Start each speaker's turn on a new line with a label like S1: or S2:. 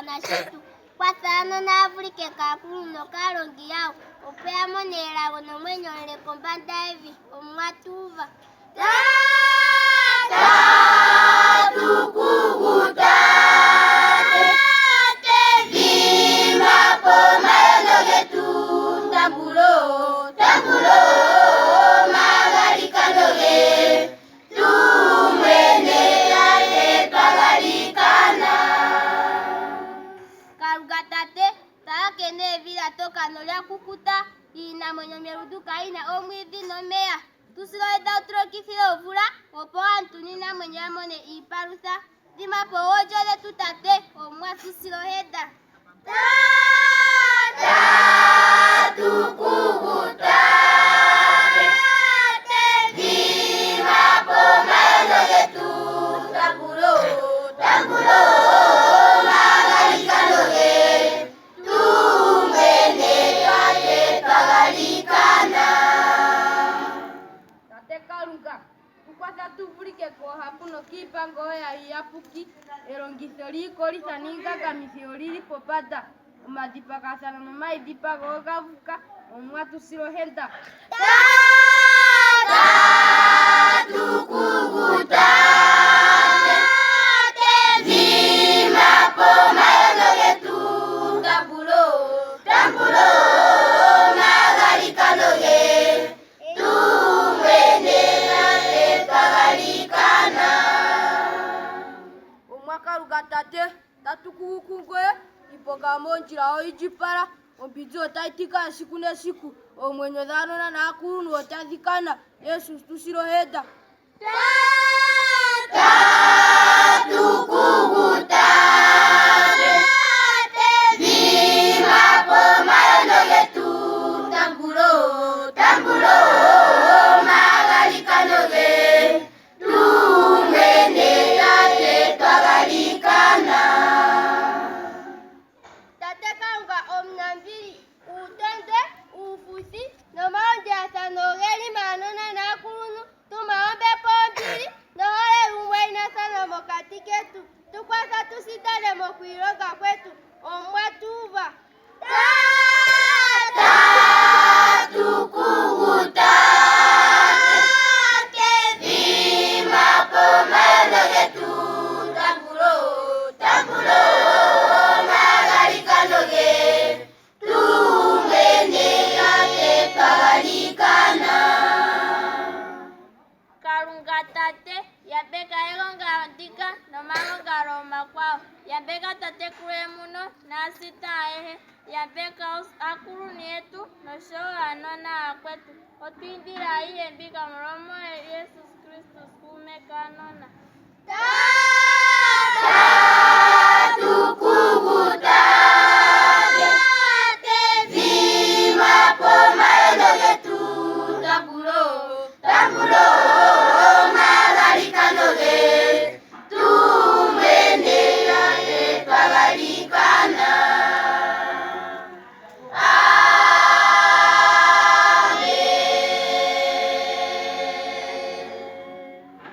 S1: moshigwana shetu. Kwatha aanona ya vulike kaakuluntu nokaalongi yawo, opo ya mone elago nomwenyo omule kombanda yevi. Omuwa tu uva. Kalunga Tate, tala nkene evi lya toka nolya kukuta, iinamwenyo melundu kayi na omwiidhi nomeya. Tu sila ohenda wu tu lokithile omvula, opo aantu niinamwenyo ya mone iipalutha. Dhima po oondjo dhetu Tate, Omuwa tu sila ohenda.
S2: Tate Kalunga, tu kwatha tu vulike koohapu nokiipango yoye iiyapuki. Elongitho liikolitha niingangamithi oli li pombanda. Omadhipagathano nomaidhipago oga vuka. Omuwa tu sila ohenda. Omuwa Kalunga Tate, tatu kugu kungoye, iiponga yomoondjila oyi indjipala, ombinzi otayi tika esiku nesiku, oomwenyo dhaanona naakuluntu otadhi kana. Jesus tu sila ohenda.
S1: Tate Kalunga omunambili, uutondwe, uufuthi nomaondjelathano oge li maanona naakuluntu. Tuma ombepo yombili nohole yuumwayinathana mokati ketu. Tu kwatha tu sindane mokwiilonga kwetu. Omuwa tu uva.
S2: Kalunga Tate, yambeka egongalo ndika nomagongalo omakwawo. Yambeka tatekulu Emuno naasita ayehe. Yambeka aakuluntu yetu noshowo aanona aakwetu. Otwi indile ayihe mbika molwOmuwa Jesus Kristus kuume kaanona.
S1: Tata!